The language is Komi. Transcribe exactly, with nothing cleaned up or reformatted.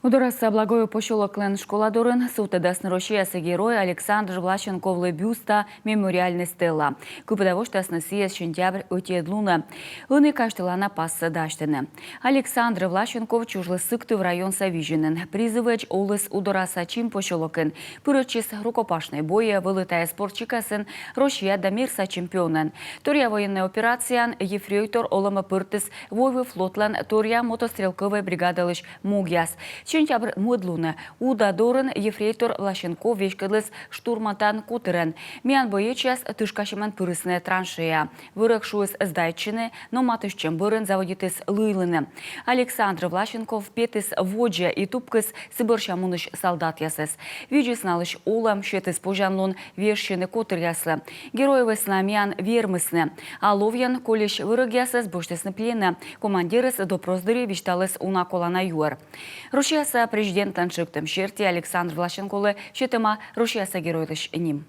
Удораса Благое посёлоклӧн школа дорын сувтӧдасны Россияса Герой Александр Власенковлы бюст да мемориальнӧй стела. Кыпыда восьтасны сійӧс сентябрь ӧтиӧд лунӧ. Ӧні казьтылана пассӧ дасьтыны. Александр Власенков чужліс Сыктыв районса Визинын. Призывӧдз оліс Удораса Чин посёлокын. Пырӧдчис рукопашнӧй бойӧ, вӧлі тайӧ спорт сикасын Россия да мирса чемпионӧн. Торъя военнӧй операцияын ефрейтор олӧмӧ пӧртіс Войвыв флотлӧн торъя мотострелкӧвӧй бригадалысь могъяс. Сентябрь мӧд лунӧ Уда дорын ефрейтор Власенков веськӧдліс штурмантан котырӧн. Миян боечьяс тышкасьӧмӧн пырисны траншеяӧ. Вӧрӧг шуис сдайтчыны, но матыстчӧм бӧрын заводитіс лыйлыны. Александр Власенков петіс водзӧ и тупкис сы бӧрся мунысь солдатъясӧс. Видзис налысь олӧм, сетіс позянлун вежсьыны котыръяслы. Герой вӧсна миян вермисны. А ловйӧн кольысь вӧрӧгъясӧс босьтісны пленӧ. Командирыс допрос дырйи висьталіс уна колана юӧр. Россияса президентлӧн тшӧктӧм серти Александр Власенковлы сетӧма Россияса Геройлысь ним.